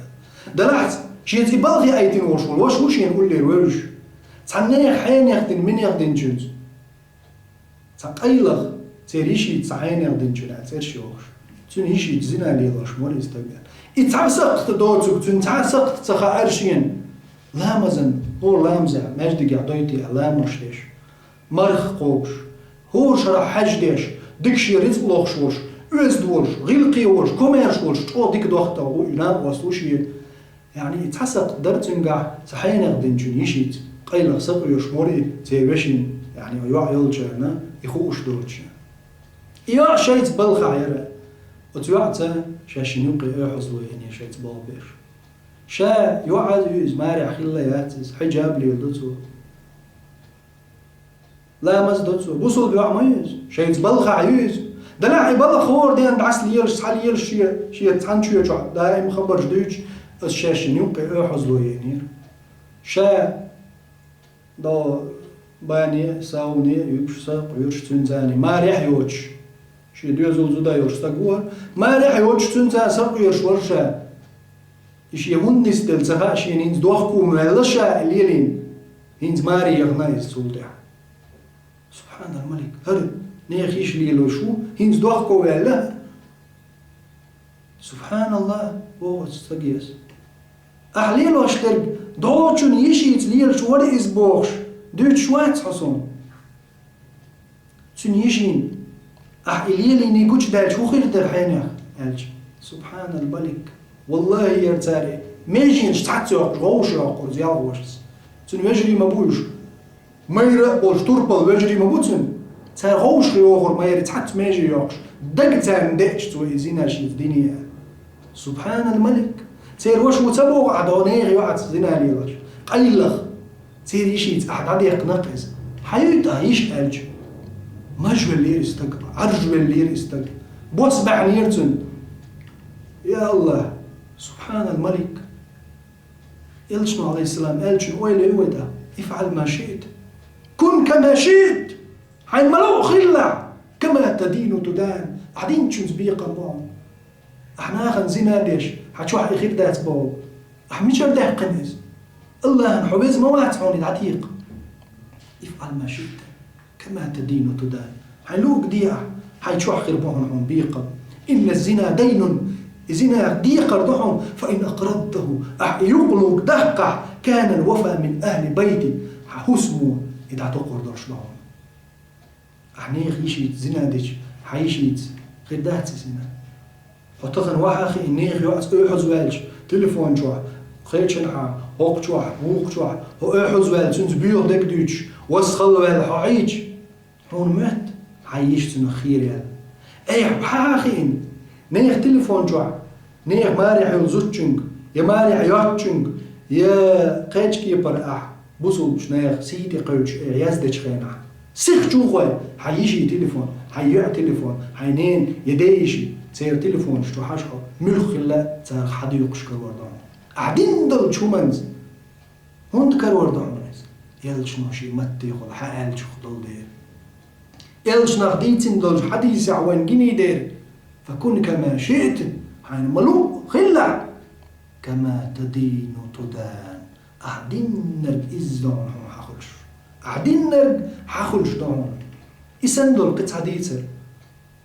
Делахь а, шеца и балха яийтина волуш волу ваша ву шена уллера вевзаш. Цхьаннех хьенех дина, минех динчуьнца. Цхьа къайлаха церан йишица цхьа хьенех динчуьнан цӀераш йохуш. Цуьнан йишица зина лелош вара иза стаг. И цхьа сакхта доцург цуьнан цхьа сакхта ца хаьара шена. Ламазан, хӀора ламазехь, маьждигехь дойтий аьлла ламазаш деш. Марха кхобуш, хӀора шарахь хьаьж деш, дика шен рицкъ лохуш волуш, оьзда волуш, гӀиллакхе волуш, комаьрша волуш, чӀогӀа дика дохко ву и накъост ву шен. Яъни, и цхьа сакхта дара цуьнгахь цхьа хьенех динчуьнан йишица, къайлаха сакъоьруш вара и церан вешин, яъни, йоӀ йолчарна и хууш доцуш. И йоӀ шайца балхахь яра. Оцу йоӀца шаьшшинна юккъе оьхьазло йина шайца болх беш. Ша йоӀ а ю иза, марехь хилла яц иза, хьиджаб леладо цо. Ламаз до цо. Бусулба йоӀ ма ю иза. Шайца балхахь ю иза. Делахь и балха хӀора ден дӀасалелаш, схьалелаш шен, шен цхьана чоь чохь даим хабарш дуьйцуш, аса шаьшшинна юккъе оьхьазло йинера. Ша до бане а, сауне а юьгуш, сакъоьруш цуьнца, марехь йоцуш. Шен доьзал зуда йолуш стаг ву хӀара. Марехь йоцуш цуьнца сакъоьруш вара ша. И шен хӀунда нисделла ца хаьа шена, хӀинца дохко ма ваьлла ша и лелийна. ХӀинца маре яхана иза цул тӀаьхьа. Субханал Малик. ХӀара нехан йиша лелош ву, хӀинца дохко ваьлла. Субханаллах, боху оцу стаге аса. Ахь лелош дерг дӀочун йишица лелаш вара иза бохуш, дуьйцуш вац хьо суна. Цуьнан йишина: «Ахь и лелийний гучудаьлча, хӀун хир дара хьенех?» — аьлча. Субханал Малик. Валлахи, яра цара и меженаш цхьацца йоккхуш, гӀовша йоккхура ялхошца. Цуьнан вежарий ма бу уьш. Майра а болуш, турпал вежарий ма бу цуьнан. Цара гӀовша йохура майра цхьацца меже йоккхуш. Дага царна деача цо и зина шеца диний аьлла. Субханал Малик. Церан ваша ву ца боху ахь, дӀо нехан йоӀаца зина лелош. Къайлаха. Церан йишица ахь дӀадехкина-кх иза. Хьан ю тӀаккха йиша аьлча? Мажа веллера и стаг, Ӏаржа веллера и стаг. Бос баьхьнера цуьнан. Я АллахӀ, Субханал Малик. Элчано, алейхиссалам, аьллачун ойла ю вай тӀаккха: «افعل ما شئت. كن كما شئت». Хьайн ма лоӀу хилла. «كما تدين تدان». Ахь динчуьнца бекхам бу хьуна. Ахь нахана зина деш, хьан чохь и хир дац боху. Ахь мичара даьккхина иза? АллахӀана хьо веза ма вац хьуна и дӀатекха. «افعل ما شئت». كما تدين تدان. Хьайн луъург де ахь, хьайн чохь хир бу хьуна хьуна бекхам. إن الزنا دين. И зина декхар ду хьуна, فإن أقرضته. Ахь и юкъалуг даккхахь, كان الوفاء من أهل بيتي. Хьан хӀусамо и дӀатокхур долуш ду хьуна. Ахь нехан йишица зина дича, хьан йишица хир дац и зина? Хьо тахана ваха а хиъна, нехан йоӀца оьхьазваьлча, телефон чохь, кхечанхьа, хӀокху чохь, вукху чохь, хьо оьхьазваьлла, цуьнца боьха дерг дуьйцуш, васкхалла ваьлла хьо Ӏийча, хьуна моьтту хьайн йиша цунах хийра яьлла. Айхьа ваха а хиъна, нехан телефон чохь, нехан марехь йолу зудчуьнга, я марехь йоцчуьнга, я кхечу кепара ахь бусулбачу нехан сий тӀе кхевдаш айхьа яздечу хенахь, сиха чу гӀой хьайн йишин телефон, хьайн йоьӀан телефон, хьайн ненан я ден йишин, церан телефонаш чу хьажа хьо, муьлхха хилла а царах хьадуьйхуш карор ду хьуна. Ахь дина долчу хӀуманца хӀунда карор ду хьуна иза? Элчано шен маттехула хьан аьллачух долу дела. Элчанах дийцина долчу хьадисехь вайна гиний дера: فكن كما شئت, хьайна ма-луъу хилла, كما تدين تدان. Ахь диннарг изза ду хьуна хьан хуьлуш. Ахь диннарг хьан хуьлуш ду хьуна. И санна долу кхин цхьа дийцар.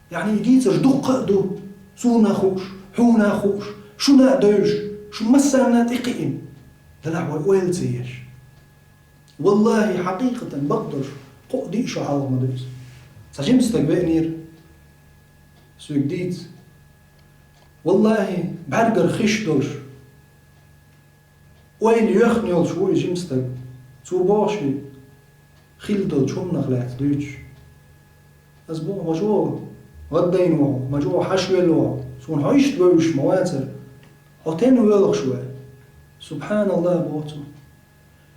Яъни, и дийцарш дуккха а ду, суна а хууш, хьуна а хууш, шуна а девзаш, шун массарна а тӀекхиъна. Делахь вай ойла ца еш. Валлахи, хьакъикъатан бакъдолуш, кхоъ диъ шо хьалха ма ду иза. Цхьа жима стаг веанера, соьга дийца. Валлахи, бӀаьргара хиш долуш, ойла йоьхна йолуш ву и жима стаг. Цо боху шен хилла долчу хӀуманах лаьцна дуьйцуш: «Ас боху, ма чӀогӀа гӀаддайна ву хьо, ма чӀогӀа хьашвелла ву хьо, суна хьо иштта вевзаш ма вацара. Хьо тен воьлхуш ву?» «Субханаллах», – боху цо.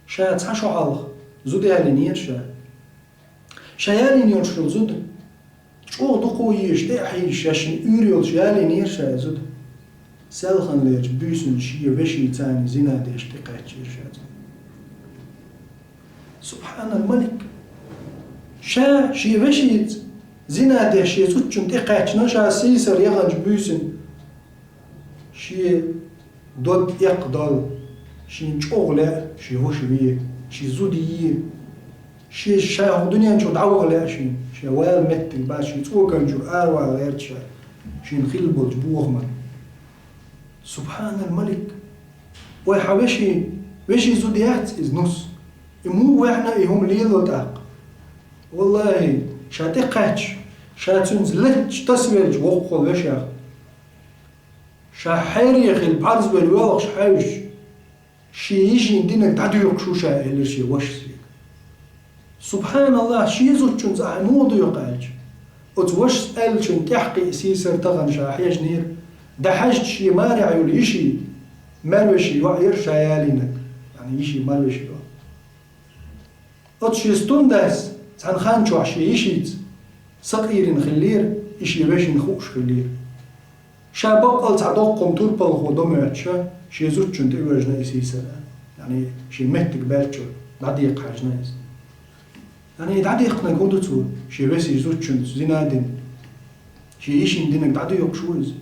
Ша цхьа шо хьалха зуда ялийнера ша. Ша ялийна йолуш йолу зуда чӀогӀа дукха езаш, тӀе а хьийзаш, шаьш шен уьйр йолуш ялийнера ша и зуда. Селханлерчу буьйсанна шен вешица царна зина деш тӀекхаьчнера ша цунна. Субханал-Малик! Ша шен вешица зина деш шен зудчунна тӀекхаьчна ша сийсара яханчу буьйсанна. Шен дог эккхадолу, шена чӀогӀа лаьа шен ваша вен, шен зуда ен. Шен ша хӀокху дуьнен чу дӀаваха лаьа шена, шен вала меттиг бац, шен цӀокан чуьра аравала гӀерта ша, шена хилла болчу бохаман. Субханал-Малик! Вай хьан вешин, вешин зуда яц иза, нус? И муха ваьхьна и хӀума лело тӀаккха? Валлахи, ша тӀекхаьчча, ша цуьнца летташ тасавелча воккхахула вешех. Ша хьере хилла бӀарзвелла воьлхуш хьаьвсича, шен йишин динарг дӀадоькхуш ву ша, элира шен вашас вега. Субханаллах, шен зудчуьнца ахь муха доькху аьлча. Оцу вашас аьллачун тӀаьхьакхиа сийсара тахана ша хьежнера, дӀахьаьжча шен марехь йолу йишин, маьрвешин йоӀ яра ша ялийнарг, яъни йишин маьрвешин йоӀ. Оцу шен стундас цхьана хан чохь шен йишица сакъийрина хиллера, и шен вешина хууш хиллера. Ша баккъал цхьа доккхун турпалхо до моьттуш, шен зудчунна тӀевоьжна и сийсара, яъни шен меттиг баьллачуьра дӀадекха хьаьжна иза. Яъни и дӀадекхнарг хӀун ду цо, шен весин зудчуьнца зина дина? Шен йишин динарг дӀадоькхуш ву иза.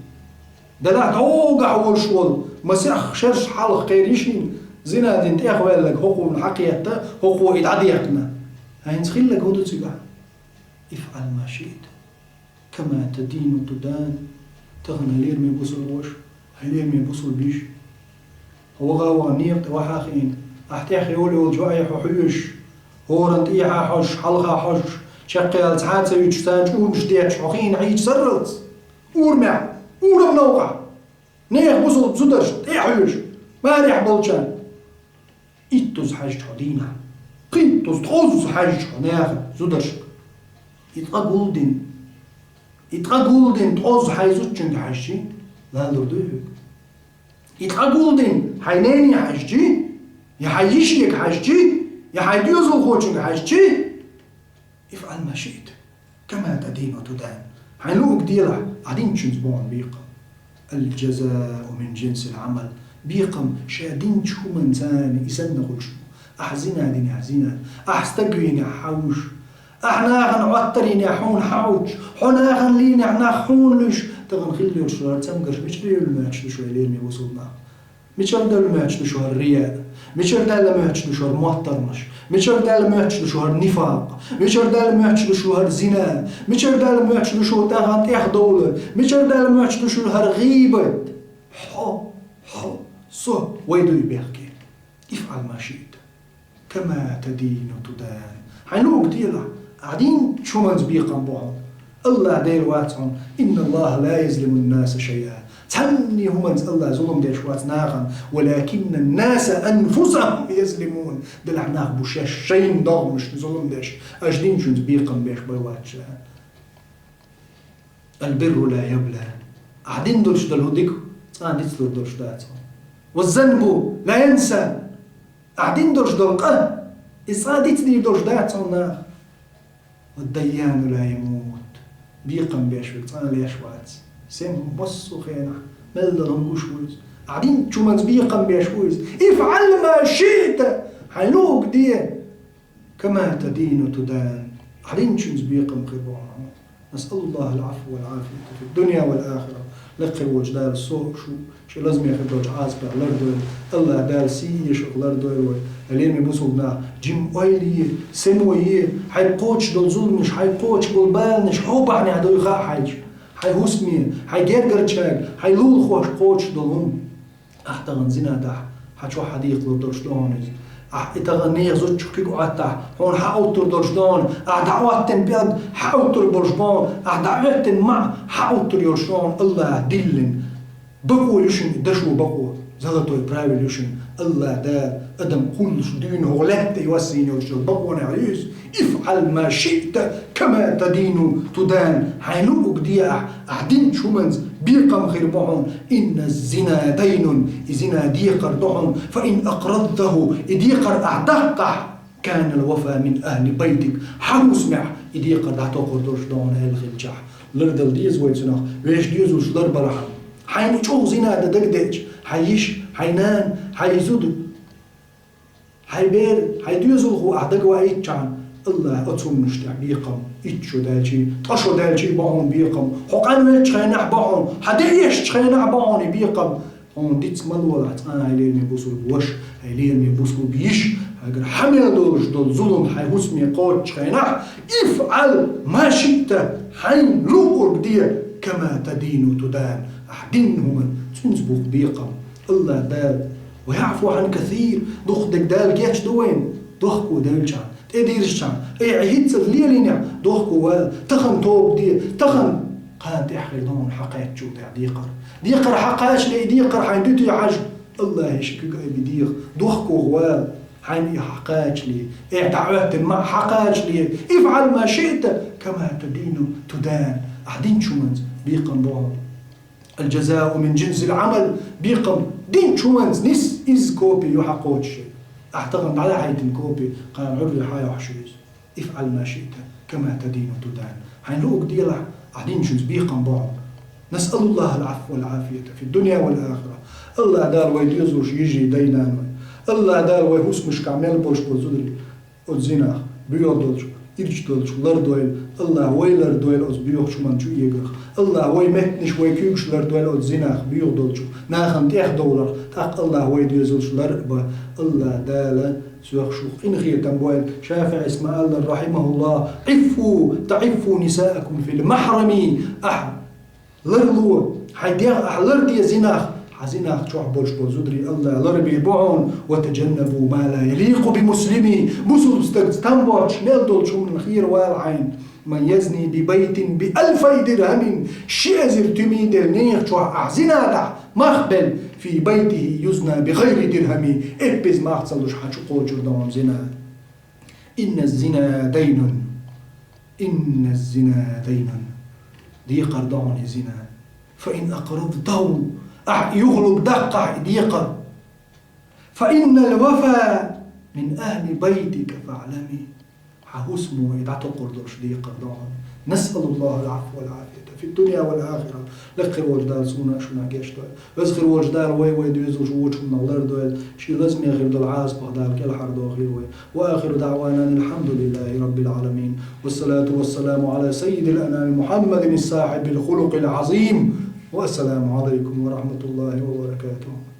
Делахь дӀогахь волуш волу, масех шераш хьалха кхеран йишин зина дина тӀехваьлларг хӀокхунна хьакхетта, хӀокхо и дӀадекхна. ХӀинца хилларг хӀун ду цигахь? افعل ما شئت كما تدين تدان. Тахана, лераме бусулба ваша, хьайн лераме бусулба йиша, хьо ваха а вахана, некъа тӀе ваха а хиъна, ахь тӀехь йолу йолчу ваӀе хьо хьоьжуш, хӀоранна тӀехьа хьожуш, хьалха хьожуш, чекхъяла цхьа а ца юьтуш, царна чӀумаш детташ хьо хиъна Ӏийча сарралц, урамехь, урам новкъахь, нехан бусулба зударшна тӀе а хьоьжуш, марехь болчарна. Иттуза хьаьжча хьо дийнахь, кхийттуза, ткъозза хьаьжча хьо нехан зударшка. И ткъа гулдина, и ткъа гулдина ткъозза хьайн зудчуьнга хьаьжчи, лалур дуй хьоьга? И ткъа гулдина хьайн нене хьаьжчи, я хьайн йишега хьаьжчи, я хьайн доьзалхочуьнга хьаьжчи, افعل ما شئت كما تدين تدان. Хьайн луъург делахь, ахь динчуьнца бу хьуна бекхам. الجزاء من جنس العمل. Бекхам ша динчу хӀуманца и санна хуьлуш бу. Ахь зина динехь зина, ахь стаг вийнехь хьан вуьйш, ахь нахана Ӏоттар йинехь хьуна хьан Ӏуттуш, хьо нахана лийнехь нах хьуна луьйш, тахана хилла йолуш хӀара цамгарш мичара девлла моьттуш ду шуна, лераме бусулба нах? Мичара девлла моьттуш ду шуна хӀара рияъ? Мичара даьлла моьттуш ду шура моттармаш? Мичара даьлла моьттуш ду шура нифакъ? Мичара даьлла моьттуш ду шура зина? Мичара даьлла моьттуш ду шура тӀехьа тӀехдовлар? Мичара даьлла моьттуш ду шура гӀийбат? Хьо, хьо, со вай дуй бехке. افعل ما شئت كما تدين تدان. Хьайна луъург делахь, ахь динчу хӀуманца бекхам бу хьуна. АллахӀ Дела вац хьуна: إن الله لا يظلم الناس شيئا. Цхьанне хӀуманца АллахӀ зулам деш вац нахана. ولكن الناس أنفسهم يظلمون. Делахь нах бу шаьш шайна догӀмашна зулам деш, аша динчунца бекхам беш бай вац ша. البر لا يبلى. Ахь дина долуш долу хӀу дика цкъа а дицлур долуш дац хьуна. والذنب لا ينسى. Ахь дина долуш долу къа, иза цкъа а дицдийр долуш дац хьуна наха. والديان لا يموت. Бекхам беш верг цкъа а леш вац. Сема массо а хенахь мел долу хӀума гуш ву иза. Ахь динчу хӀуманца бекхам беш ву иза. افعل ما شئت. Хьайна луъург де. كما تدين تدان. Ахь динчунца бекхам хир бу хьуна. نسأل الله العفو والعافية في الدنيا والآخرة. Лекха волчу Дала со а, шу а шен лазаме хир долчу Ӏазапах лардойла. АллахӀ Дала сий а, шух лардойла вай. Лераме бусулба нах, жима ойла е, сема е, хьайн кхочуш долу зуламаш, хьайн кхочуш болу баланаш хьо бахьанехь дуй хаа хьайча, хьайн хӀусаме, хьайн гергарчаьрга, хьайн лулахошка кхочуш долу хӀума. Ахь тахана зина дахь, хьан чохь хьан декхалур долуш ду хьуна иза. Ахь и тахана нехан зудчух куьг Ӏоттахь, хьуна хьан Ӏуттур долуш ду хьуна, ахь дӀаӀоттина пӀелг хьан Ӏуттур болуш бу хьуна, ахь дӀаӀоьттина маӀа хьан Ӏуттур йолуш ду хьуна, АллахӀа диллина. Бакъо ю шуна и дашо бакъо, золотой правило ю шуна, АллахӀ Дала адам кхуллуш дуьйна хӀокху лаьтта тӀе йоссийна йолуш йолу бакъонех ю иза. افعل ما شئت كما تدين تدان. Хьайн луъург де ахь, ахь динчу хӀуманца бекхам хир бу хьуна. إن الزنا دين. И зина декхар ду хьуна. فإن أقرضته. И декхар ахь даккхахь, كان الوفاء من أهل بيتك. Хьан хӀусамехь и декхар дӀатокхур долуш ду хьуна аьлла хилчахь. Лардала деза вай цунах, вешан доьзалш ларбалахь. Хьайна чӀогӀа зина дан дагадеъча, хьайн йиша, хьайн нана, хьайн зуда, хьайн бер, хьайн доьзалхо ахь дага ваийтчахьана, АллахӀа оцу хӀуманаш тӀехь бекхам, итт шо даьлчий, ткъа шо даьлчий бу хьуна бекхам, хьо къанвеллачу хенахь бу хьуна, хьан де эшначу хенахь бу хьуна и бекхам. Хьуна диц ма лолахь цкъа а, хьайн лераме бусулба ваша, хьайн лераме бусулба йиша, хьайгара хьан мел долуш долу зулам хьайн хӀусаме кхочучу хенахь, افعل ما شئت, хьайн луъург де, كما تدين تدان. Ахь дина хӀуманца цуьнца бу хьуна бекхам. АллахӀ Дала, ويعفو عن كثير, дукхах дерг Дала гечдо вайна, дохко девлчахьана, тӀедирзичахьана, айхьа хӀинццалц лелийнехь, дохко вала, тахана тоба де, тахана кхана тӀехь хир ду хьуна хьан кхаьччул тӀехь декхар. Декхар хьан кхачале, и декхар хьайн дуьтий хьажа, АллахӀа ши куьг айбина деха, дохко вала, хьайна и хьан кхачале, э, дӀаӀоьттина маӀа хьан кхачале, افعل ما شئت كما تدين تدان. Ахь динчу хӀуманца бекхам бу хьуна. الجزاء من جنس العمل, бекхам динчу хӀуманца нис, изза копи ю хьан кхочуш. Ахь тахана дӀадахьийтина копи, кхана Ӏуьрре хьан йохьуш ю иза. افعل ما شئت كما تدين تدان. Хьайн луъург делахь, ахь динчунца бекхам бу хьуна. نسأل الله العفو والعافية في الدنيا والآخرة. АллахӀ Дала вай доьзалш, йижарий, дай-наной, АллахӀ Дала вай хӀусамашкахь мел болуш болу зударий, оцу зинах боьха долчух, ирча долчух лардойла, АллахӀа вай лардойла оцу боьхачу хӀуманна чу эгарх. АллахӀа вай меттанаш, вай куьйгаш лардойла оцу зинах, боьха долчух, нахана тӀехдовларх, тӀаккха АллахӀа вай доьзалш лар а бан. АллахӀ Дала соьх шух къинхетам бойла. ШафиӀис ма-аллара, رحمه الله: عفوا تعفوا نساءكم في المحرم. Ахь ларло, хьайн дегӀ ахь ларде зинах, хьан зинах чохь болуш болу зударий АллахӀа ларбийр бу хьуна. وتجنبوا ما لا يليق بمسلم. Бусулба стагца там боцуш мел долчу хӀуманах хьера вала хьайна. من يزن ببيت بألفي درهم. Ши эзар туьмий делла нехан чохь ахь зина дахь, мах белла, في بيته يزنى بغير درهم. Эппа иза мах ца луш хьан чу кхочур ду хьуна зина. إن الزنا دين. إن الزنا دين. Декхар ду хьуна и зина. فإن أقرضته. Ахь юхалург даккхахь и декхар. فإن الوفاء من أهل بيتك فاعلمي. Хьан хӀусамо и дӀатокхур долуш декхар ду хьуна. نسأل الله العفو والعافية في الدنيا والآخرة. Лекха волчу Дала суна а шуна а гечдойла. Веза хир волчу Дала вай, вай доьзалш вочу хӀуманах лардойла. Шен лазаме хир долу Ӏазапах Дала кӀелхьардохийла вай. وآخر دعوانا أن الحمد لله رب العالمين. والصلاة والسلام على سيد الأنام محمد صاحب الخلق العظيم. والسلام عليكم ورحمة الله وبركاته.